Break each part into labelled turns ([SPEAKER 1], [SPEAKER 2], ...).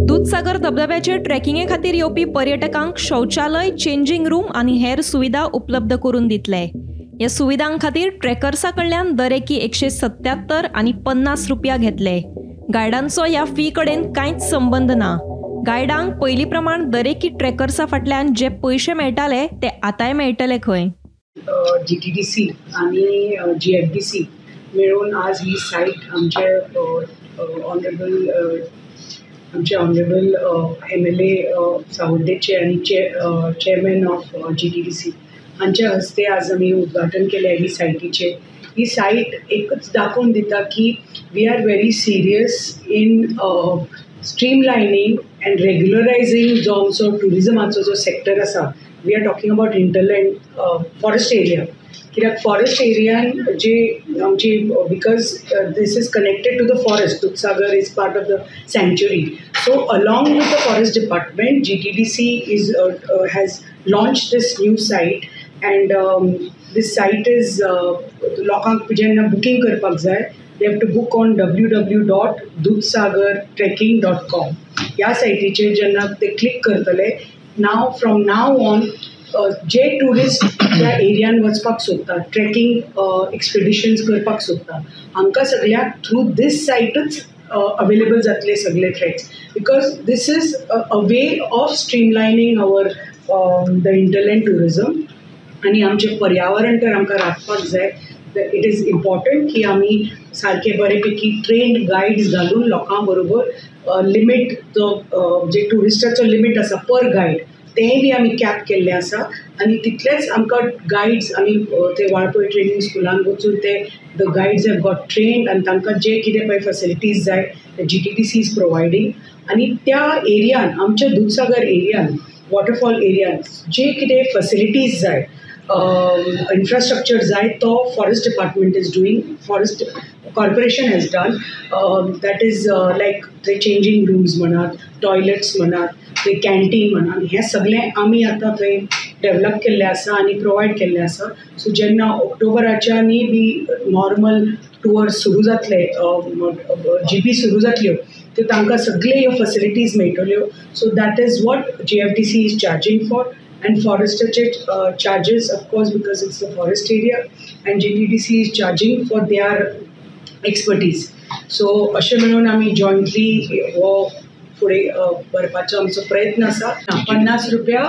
[SPEAKER 1] दुदसागर धबधब्याचेर ट्रेकिंगे खातीर येवपी पर्यटकांक शौचालय, चेंजिंग रूम आनी हेर सुविधा उपलब्ध करून दितले. ह्या सुविधां खातीर ट्रेकर्सा कडल्यान दरेकी 177 आनी 50 रुपया घेतले. गायडांचो ह्या फी कडेन कांयच संबंद ना. गायडांक पयलीं प्रमाण दरेकी ट्रेकर्सा फाटल्यान जे पयशे मेळटाले ते आतांय मेळटले खंय.
[SPEAKER 2] GTDC आनी GFDC मेळून आज ही सायट आमचे ऑनरेबल MLA सावड्डेचे आनी चेअरमॅन ऑफ GTDC हांच्या हस्ते आज आमी उद्घाटन केलें ही सायटीचें. ही सायट एकच दाखोवन दिता की we are very serious in streamlining and regularising जो आमचो ट्युरिजमाचो जो सेक्टर आसा. We are talking about hinterland forest area. कित्याक फॉरेस्ट एरियान जे आमची, because this is connected to the forest, Dudhsagar is part of the sanctuary. So along with the forest department, GTDC is has launch this new site and this site is लोकांक जेन्ना booking करपाक जाय, they have to book on www.dudhsagartrekking.com. ह्या सायटीचेर जेन्ना ते click करतले, नाव from now on J tourist त्या एरियान वचपाक सोदता, ट्रेकिंग एक्सपिडिशन्स करपाक सोदता, हांकां सगळ्यांक थ्रू दीस सायटच अवेलेबल जातले सगळे treks, because this is a way of streamlining our the hinterland tourism. आनी आमचें पर्यावरण तर आमकां राखपाक जाय. It is important की आमी सारके बरे पैकी ट्रेन्ड गायड्स घालून लोकां बरोबर लिमीट जो जे ट्युरिस्टाचो लिमीट आसा पर गायड तेंय बी आमी कॅप केल्लें आसा. आनी तितलेच आमकां गायड्स आमी ते वाळपय ट्रेनींग स्कुलान वचून ते the guides have got trained आनी तांकां जे कितें पळय फॅसिलिटीज जाय GTDC is providing. आनी त्या एरियान, आमच्या दुदसागर एरियान, वॉटरफॉल एरियान जे कितें फॅसिलिटीज जाय, इन्फ्रास्ट्रक्चर जाय, तो forest department is doing, forest corporation has done. That is like the changing rooms म्हणात, टॉयलेट्स म्हणात, ते कॅन्टीन म्हणात, हें सगळें आमी आतां थंय डेवलप केल्लें आसा आनी प्रोवायड केल्लें आसा. सो जेन्ना ऑक्टोबराच्यानूय बी नॉर्मल टुअर्स सुरू जातले, जीपी सुरू जातल्यो, त्यो तांकां सगळे ह्यो फॅसिलिटीज मेळटल्यो. So that is what GFDC is charging for. And forester charges, of course, because it's the forest area, and GTDC is charging for their expertise. So अशें म्हणून आमी जॉयंटली हो फुडें व्हरपाचो आमचो प्रयत्न आसा. 50 रुपया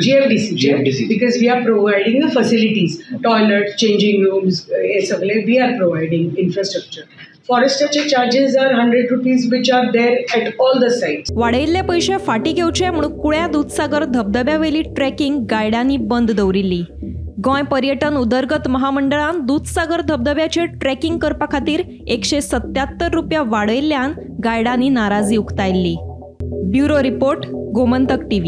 [SPEAKER 2] GFDC, because we are providing the facilities, toilet, changing rooms, हे सगळे we are providing infrastructure. फॉरेस्टाचे charges are 100 rupees which are there at all the sites.
[SPEAKER 1] वाडयिल्ले पयशे फाटीं घेवचे म्हणून कुळ्या दुदसागर धबधब्यावेली ट्रेकिंग गायडांनी बंद दवरिल्ली. गोंय पर्यटन उदरगत महामंडळान दुदसागर धबधब्याचेर ट्रेकिंग करपा खातीर 177 रुपया वाडयिल्ल्यान गायडांनी नाराजी उक्तायल्ली. Bureau report, Gomantak TV.